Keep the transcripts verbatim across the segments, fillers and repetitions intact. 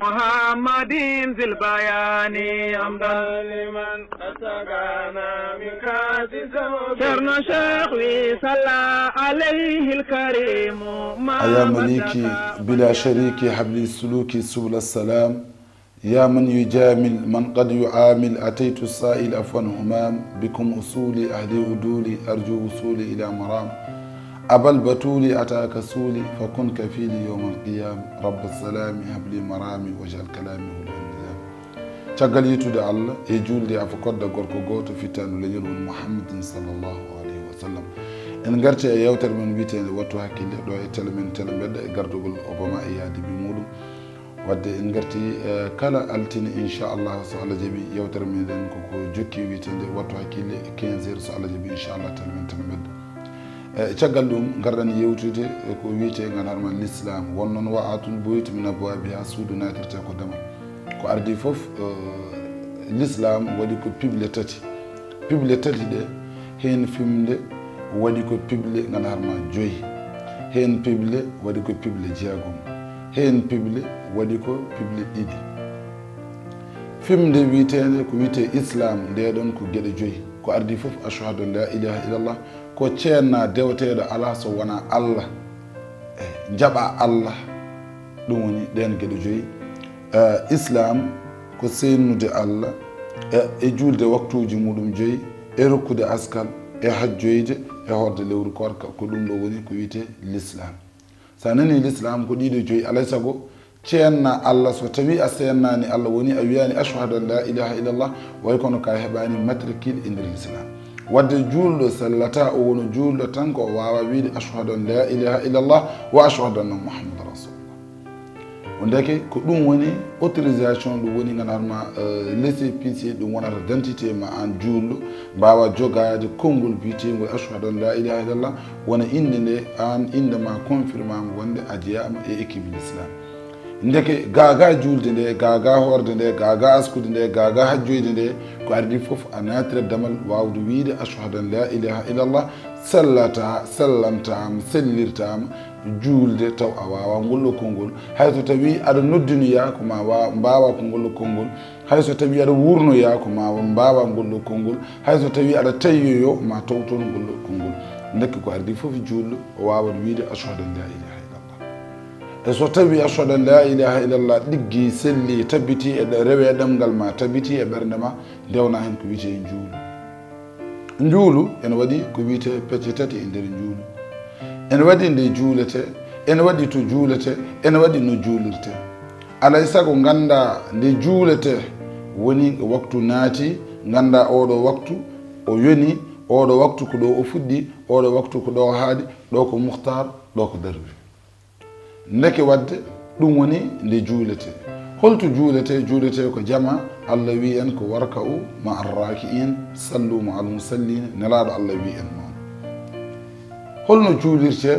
محمد ذي البيان حمدا لمن أسقانا من كأس ذوق. Ceerno Cheikh wi صلى عليه الكريم ما أيا مليكي بلا شريك هب لي سلوكي سبل السلام. يا من يجامل من قد يعامل أتيت السائل عفوا همام. بكم أصولي أهدي عدولي أرجو وصولي إلى مرام. أبا البتول أتاك سولي فكن كفيلي يوم القيام. رب السلام هب لي مرامي واجعل كلامي هدى النظام. Caggal yettude Allah e juulde e afo kodda gorko gooto fittaandu leñol woni Muhammadin sallallahu alayhi wa sallam. En ngarti e yewtere men wiyeteende Wattu Hakkille ɗo e tele men Tele Mbedda e gardogol Obama e yaadiiɓe muuɗum. Wadde en ngarti, eh, kala altine, inchallah, so Allah jaɓi, yewtere meɗen ko ko jokki wiyeteende Wattu Hakkille e quinze heures, so Allah jaɓi, inchallah, tan min tan mbedda. Eh, caggal ɗum, ngarɗen yewtude e ko wiyetee ngal harma l'islam. Won noon wa atun buyut min abwabiha, suudu naatirte ko damal. Ko ardi fof, eh, l'islam waɗi ko piɓle tati. Piɓle tati ɗe, heen fimde waɗi ko piɓle ngal harma joyi. Heen piɓle waɗi ko piɓle jeegom. Heen piɓle waɗi ko piɓle ɗiɗi. Fimde wiyeteende ko wiyetee islam, nde ɗon ko geɗe joyi. Ko ardi fof, ashhadu an la ilaha illallah, ko ceenna deweteeɗo alaa so wonaa Allah. E jaɓa Allah, ɗum woni ɗeen geɗe joyi. Eh, Islam ko seennude Allah, e, e juulde waktuuji muɗum joyi, e rokkude askal, e hajjoyde, e hoorde lewru koorka. Ko ɗum ɗo woni ko wiyetee l'islam. So a nanii l'islam ko ɗiɗo joyi, alay sago ceenna Allah. So tawii a seennaani Allah, woni a wiyaani ashhadu an la ilaha illallah, way kono ka heɓaani matricule e nder l'islam. Wadde juulɗo sellataa, o woni juulɗo tan ko o waawa wiide ashhadu an la ilaha illallah wa ashhadu anna Muhammadan rasulullah. O ndeke ko ɗum woni autorisation, ɗum woni nganarma, eh, laissez-passer, ɗum wonata identité ma aan juulɗo, mbaawa jogaade konngol biyeteengol ashhadu an la ilaha illallah, wona innde nde aan innde ma confirmama wonde a jeyaama e équipe l'islam. Ndeke gaaga juulde nde, gaaga hoorde nde, gaaga askude nde, gaaga hajjoyde nde, ko ardi fof a naatira damal waawde wiide ashhadu an la ilaha illallah, sellata, sellantaama, sellirtaama, juulde taw a waawaa ngol ɗo konngol. Hay so tawii aɗa noddinoyaa ko ma wa-, mbaawaa ko ngol ɗo konngol. Hay so tawii aɗa wuurnoyaa ko ma mbaawaa ngol ɗo konngol. Hay so tawii aɗa tayyoyoo ma taw toon ngol ɗo konngol. Ndeke ko ardi fof juulɗo o waawat wiide ashhadu an la ilaha illallah. E so tawii ashhadu an la ilaha illallah ɗiggi, selli, tabitii e ɗe-, rewe ɗemngal ma, tabitii e ɓernde ma, ndewna heen ko wiyetee njuulu. Njuulu ene waɗi ko wiyetee pecce tati e nder njuulu. Ene waɗi nde juuletee, ene waɗi to juuletee, ene waɗi no juulirtee. Alay sago nganndaa nde juuletee, woni waktu naati, nganndaa ooɗo waktu o yoni, ooɗo waktu ko ɗo o fuɗɗi, ooɗo waktu ko ɗo o haaɗi, ɗo ko muhtar, ɗo ko daruri. Ndeke wadde ɗum woni nde juuletee. Holto juuletee? Juuletee ko jama. Allah wi en ko warka'u ma arraki'in, sallu ma almusallin, Nelaaɗo Allah wi en noon. Holno juulirtee?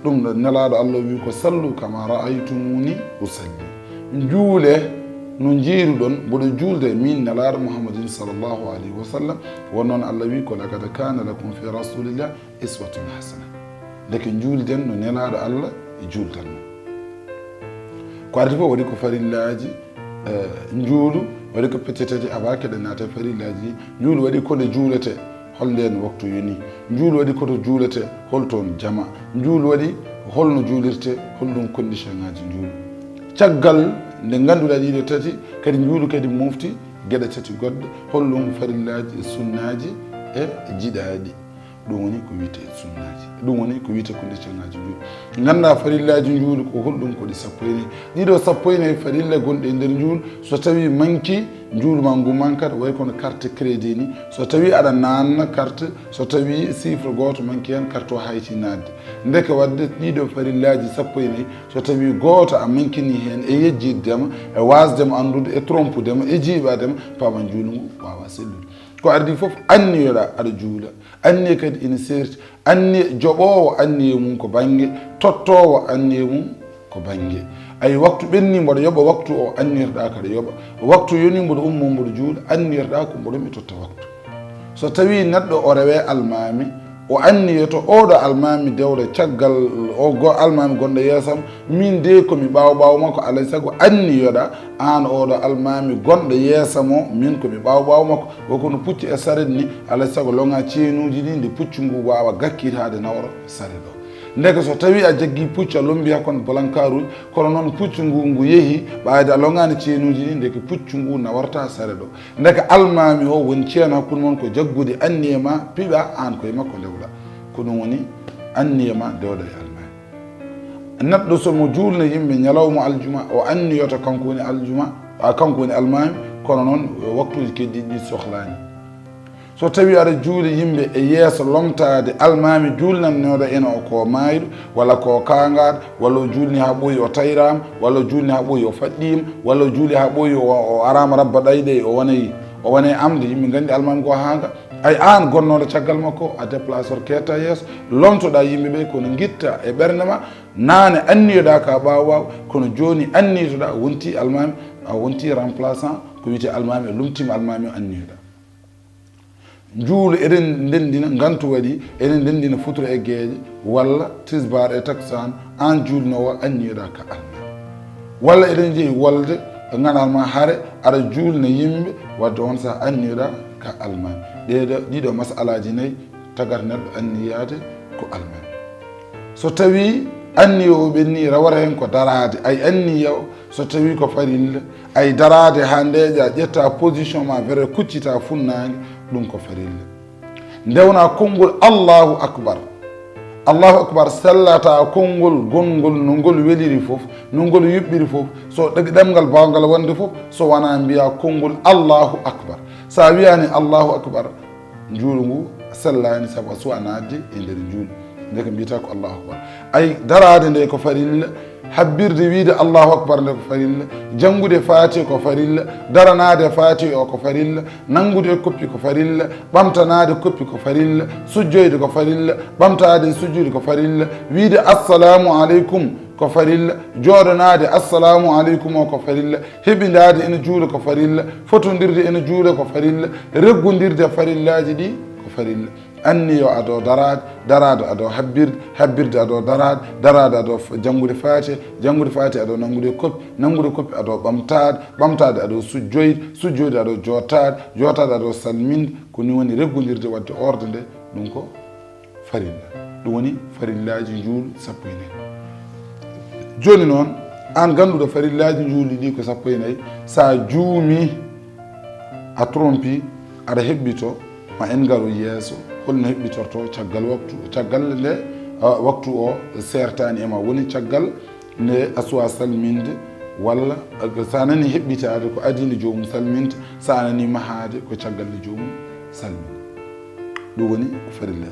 Ɗum ɗo Nelaaɗo Allah wi ko sallu kama ra'aytumuni usalli. Njuule no njiiruɗon mboɗo juulde min Nelaaɗo Muhammadin sallallahu alayhi wa sallam. Won noon Allah wi ko laqad kana lakum fi rasulillah iswatun hasana. Ndeke njuulden no Nelaaɗo Allah e juultan. Ko ardi fof waɗi ko farillaaji, eh, njuulu waɗi ko pecce tati, awa keɗe naata e farillaaji ɗi. Njuulu waɗi ko nde juuletee, hol ndeen waktu yoni. Njuulu waɗi ko to juuletee, hol toon jama. Njuulu waɗi holno juulirtee, hol ɗum condition ŋaaji njuulu. Caggal nde ngannduɗaa ɗiɗo tati, kadi njuulu kadi mofti geɗe tati goɗɗe, hol ɗum farillaaji e sunnaaji e jiɗaaɗi. Ɗum woni ko wiyetee sunnaaji. Ɗum woni ko wiyetee condition ŋaaji njuulu. Nganndaa farillaaji njuulu ko holɗum? Ko ɗi sappo e nayi. Ɗiɗo sappo e nayi farilla gonɗi e nder njuulu, so tawii manki, njuulu ma ngu mankat, way kono carte crédit ni. So tawii aɗa naanna carte, so tawii chiffre gooto manki heen, carte o hayti naatde. Ndeke wadde ɗiɗo farillaaji sappo e nayi, so tawii gooto a mankini heen e yejjitde ma, e waasde ma anndude, e trompude ma, e jiiɓaade ma, paama njuulu ngu waawaa sellude. Ko ardi fof, anniyoɗaa aɗa juula. Anniya kadi ina seerti. Anniya, joɓoowo anniya mum ko bannge, tottoowo anniya mum ko bannge. Ay, waktu ɓenni mboɗo yoɓa, waktu o annirɗaa kaɗa yoɓa. Waktu yoni mboɗo ummo mboɗo juula, annirɗaa ko mboɗo mi totta waktu. So tawii neɗɗo o rewee almaami, O anniyoto, "Oɗo almaami dewɗo caggal o go-, almaami gonɗo yeeso am, min de ko mi ɓaawo ɓaawo makko." Alay sago anniyoɗa aan oɗo almaami gonɗo yeeso mo, min ko mi ɓaawo ɓaawo makko. Wo kono pucci e saret ni, alay sago longa ceenuuji ɗi, nde puccu ngu waawa gakkitaade nawra saret o. Ndeke so tawi a jaggi puccu a lombi hakkunde balankaaruuji, kono noon puccu ngu, ngu yehi, ɓayde a longaani ceenuuji ɗi, ndeke puccu ngu nawarta saret o. Ndeke almaami o woni ceeno hakkunde mon ko jaggude anniye ma, piɓa aan koye makko ndewɗa. Ko ɗum woni anniye ma dewɗa e almaami. Neɗɗo so mo juulna yimɓe ñalawma aljuma, o anniyoto kanko woni aljuma, a, kanko woni almaami, kono noon waktuuji keddiiɗi ɗi sohlaani. So tawi aɗa juuli yimɓe e yeeso lomtaade almaami juulnannooɗo ene o ko maayɗo, walla ko kaangaaɗo, walla o juulni haa ɓooyi o tayraama, walla o juulni haa ɓooyi o faɗɗiima, walla o juuli haa ɓooyi o, o araama rabba ɗayɗay, o wonay, o wonay amde, yimɓe nganndi almaami ko haanga. Ay aan gonnooɗo caggal makko, a déplaceur keetta yeeso, lomtoɗaa yimɓe ɓe kono ngitta e ɓernde ma, naane anniyoɗaa ka ɓaawo ɓaawo, kono jooni anniytoɗaa wonti almaami, a wonti remplaçant, ko wiyetee almaami, a lomtiima almaami o anniyoɗaa. Njuulu eɗen ndenndina, ngantu waɗi, eɗen ndenndina futuro e geeƴe, walla tisbaar e takusaan, aan juulnoowo anniyoɗaa ka almaami. Walla eɗen njeyi wolde, ganndal ma hare, aɗa juulna yimɓe, wadde oon sahaa anniyoɗaa ka almaami. Ɗeeɗo, ɗiɗo masalaaji nayi tagata neɗɗo anniyaade ko almaami. So tawi anniya o ɓenni, rawata heen ko daraade, ay anniya o, so tawi ko farilla, ay daraade haa ndeeƴa, ƴetta position ma, were kuccita funnaange, ɗum ko farilla. Ndewna konngol Allahu Akbar. Allahu Akbar sellata konngol gonngol no ngol weliri fof, no ngol yuɓɓiri fof, so ɗe-, ɗemngal baawngal wonde fof, so wonaa mbiya konngol Allahu Akbar. So a wiyaani Allahu Akbar, njuulu ngu sellaani sabu a suwa naatde e nder njuulu. Nde ko mbiyata ko Allahu Akbar. Ay, daraade nde ko farilla, habbirde wiide Allahu Akbar nde ko farilla, janngude Faatiha ko farilla, daranaade Faatiha o ko farilla, nanngude koppi ko farilla, ɓamtanaade koppi ko farilla, sujjoyde ko farilla, ɓamtaade sujjude ko farilla, wiide Assalamu aleykum ko farilla, jooɗanaade Assalamu aleykum o ko farilla, heɓindaade ene juula ko farilla, fotondirde ene juula ko farilla, reggondirde farillaaji ɗi ko farilla. Anniyo ado daraade, daraade ado habbirde, habbirde ado daraade, daraade ado f-, janngude Faatiha, janngude Faatiha ado nanngude koppi, nanngude koppi ado ɓamtaade, ɓamtaade ado sujjoyde, sujjoyde ado jootaade, jootaade ado salminde, ko ni woni reggondirde waɗde ordre nde, ɗum ko farilla. Ɗum woni farillaaji njuulu sappo e nayi. Jooni noon, aan gannduɗo farillaaji njuulu ɗi ko sappo e nayi, so a juumii, a trompi, aɗa heɓɓito, ma en ngaru yeeso, holno heɓɓitorto caggal waktu, caggal nde, ah, waktu o seertaani e ma, woni caggal nde a suwa salminde, walla, ah, so a nani heɓɓitaade ko adii nde joomum salminde, so a nani mahaade ko caggal nde joomum salminde. Ɗum woni farilla.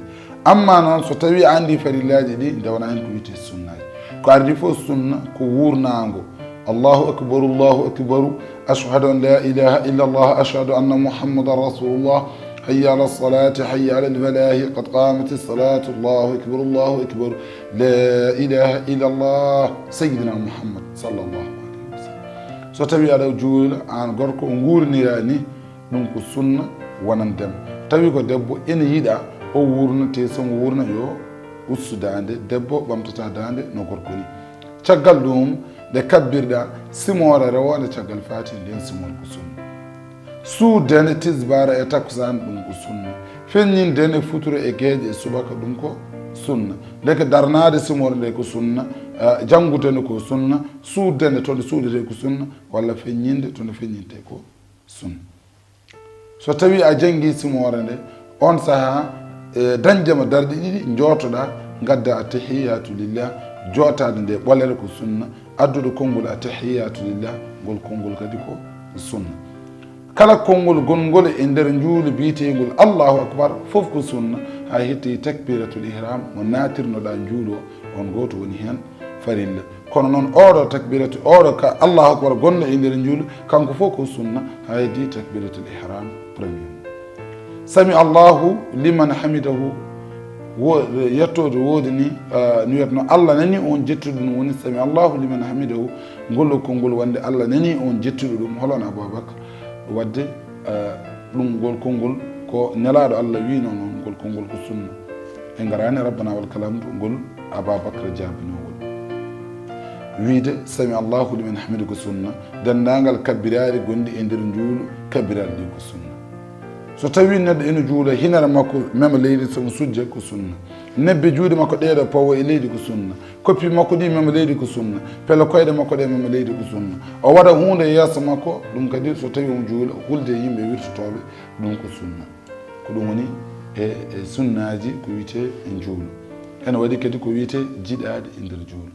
Amma noon, so tawi a anndi farillaaji ɗi, ndewana heen ko wiyetee sunnaaji. Ko ardi fof sunna, ko wuurnaango. Allahu akbar, Allahu akbar. Ashhadu an la ilaha illa Allah, ashhadu anna Muhammadan rasulullah. Hayya ala salati, hayya ala al-falah, qad qamati salatu, Allahu akbar, Allahu akbar. La ilaha illa Allah, Sayyidina Muhammad sallallahu alayhi wa sallam. So tawi aɗa juula, aan gorko, o nguurnira ni, ɗum ko sunna wonandema. Tawi ko debbo ene yiɗa o wuurna, te so mo wuurna yo ustu daande, debbo ɓamtata daande no gorko ni. Caggal ɗum, nde kabbirɗa, simoore rewonde caggal Faatiha nden simol ko sunna. Suuddene tisbaar e takkusaan ɗum ko sunna. Feññindene futuro e geeƴe e subaka ɗum ko sunna. Ndeke darnaade simoore nde ko sunna, eh, janngudene ko sunna, suuddene to nde suuɗetee ko sunna, walla feññinde to nde feññintee ko sunna. So tawi a janngi simoore nde, on sahaa, e dañde ma darɗe ɗiɗi, njootoɗa, ngadda attahiyatu lillah, jootaade nde ɓolere ko sunna, addude konngol attahiyatu lillah, ngol konngol kadi ko sunna. Kala konngol gonngol e nder njuulu biyeteengol Allahu akbar, fof ko sunna, haa hetti takbiratul ihram, mo naatirnoɗa njuulu o, on gooto woni heen farilla. Kono noon, oɗo takbiratu, oɗo ka Allahu akbar gonɗo e nder njuulu, kanko fof ko sunna, haa heddii takbiratul ihram premier. Sami Allahu liman hamidahu, wo-, yettoode woodi ni, ah, no wiyatno, Allah nani on jettuɗo, ɗum woni sami Allahu liman hamidahu, ngol konngol wonde Allah nani on jettuɗo ɗum, hol on Ababakar? Wadde, ah, ɗum ngol konngol ko Nelaaɗo Allah wiino noon, ngol konngol ko sunna. En ngaraani rabbana wal kalhamdu ngol Ababakar jaabinoogol. Wiide sami Allahu liman hamida ko sunna, denndaangal kabbiraaɗi gonɗi e nder njuulu, kabbiraaɗi ɗi ko sunna. So tawii neɗɗo ene juula, hinere makko mema leydi, so mo sujja ko sunna. Nebbe juuɗe makko ɗee ɗo pawo e leydi ko sunna. Koppi makko ɗi mema leydi ko sunna. Pele koyɗe makko ɗe mema leydi ko sunna. O waɗa huunde e yeeso makko, ɗum kadi so tawii omo juula, hulde e yimɓe wirtotooɓe, ɗum ko sunna. Ko ɗum woni e, e sunnaaji ko wiyetee e njuulu. Ene waɗi kadi ko wiyetee jiɗaaɗe e nder juulu.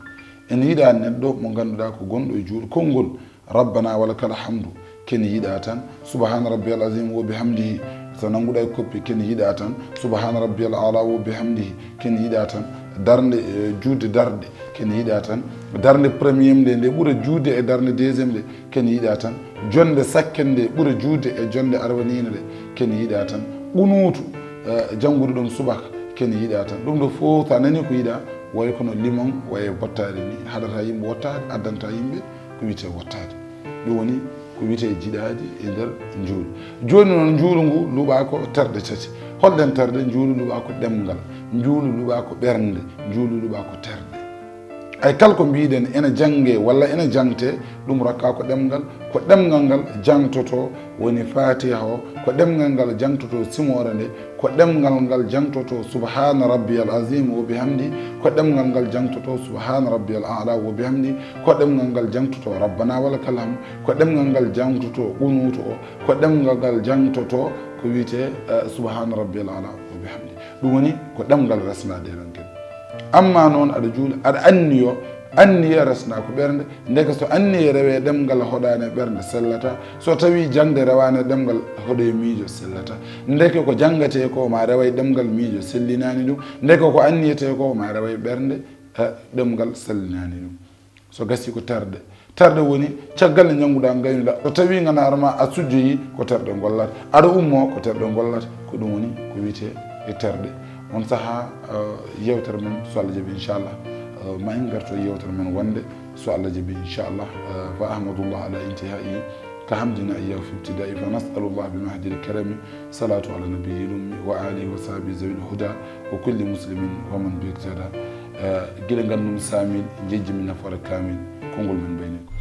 Ene yiɗaa neɗɗo mo ngannduɗaa ko gonɗo e juulu, konngol rabbana wa lakal hamdu, ken yiɗaa tan, subhana rabbiyal azim wa bihamdihi, so nannguɗaa e koppi, ken yiɗaa tan, subhana rabbiyal ala wa bihamdihi, ken yiɗaa tan, darnde, eh, juuɗe darɗe, ken yiɗaa tan, darnde premier nde, nde ɓura juuɗe e darnde deuxième nde, ken yiɗaa tan, jonnde sakken nde ɓura juuɗe e jonnde arwaniine nde, ken yiɗaa tan, qunuutu, eh, janngude ɗum subaka, ken yiɗaa tan. Ɗum ɗo fof, so a nanii ko yiɗaa, wayi kono limon, wayi bottaari ni, haɗata yimɓe wottaade, addanta yimɓe ko wiyetee wottaade. Ɗum woni ko wiyetee jiɗaaɗe e nder njuulu. Jooni noon, njuulu ngu luɓaa ko terɗe tati. Holɗen terɗe? Njuulu luɓaa ko ɗemngal, njuulu luɓaa ko ɓernde, njuulu luɓaa ko terɗe. Ay, kala ko mbiɗen ene jannge walla ene jangte, ɗum rokkaa ko ɗemngal, ko ɗemngal ngal jangtotoo, woni Fatiha o, ko ɗemngal ngal jangtotoo simoore nde, ko ɗemngal ngal jangtotoo subhana rabbiyal azim wa bihamdi, ko ɗemngal ngal jangtotoo subhana rabbiyal ala wa bihamdi, ko ɗemngal ngal jangtotoo rabbana wa lakal hamd, ko ɗemngal ngal jangtotoo qunuutu o, ko ɗemngal ngal jangtotoo ko wiyetee, eh, subhana rabbiyal ala wa bihamdi. Ɗum woni ko ɗemngal resnaa ɗee ɗon ken. Amma noon aɗa juula, aɗa anniyo, anniya resnaa ko ɓernde. Ndeke so anniya rewee ɗemngal hoɗaani e ɓernde sellata. So tawii jaŋde rewaani e ɗemngal hoɗoye miijo sellata. Ndeke ko janngetee ko ma rewa e ɗemngal miijo sellinaani ɗum. Ndeke ko anniyetee ko ma rewa e ɓernde, eh, ɗemngal sellinaani ɗum. So gasii ko terɗe. Terɗe woni caggal nde njannguɗaa, ngaynuɗaa. So tawii nganaar ma a sujjoyii, ko terɗe ngollata. Aɗa ummoo, ko terɗe ngollata. Ko ɗum woni ko wiyetee e terɗe. On sahaa, eh, yeewtere men, so Allah jaɓi, inchallah, eh, ma en ngarto e yeewtere men wonde, so Allah jaɓi, inchallah. Eh, fa ahmadullah ala intihai ka hamdina iyyahu fi ibtidai, fa nasalullah bi mahdi lkarami salatu ala nabiyi lummi wa alihi wa sahbihi zawil huda wa kulli muslimin wa man bi iktada. Eh, gila ngandum samil, jejji min nafoore kamil, konngol men bayni ko.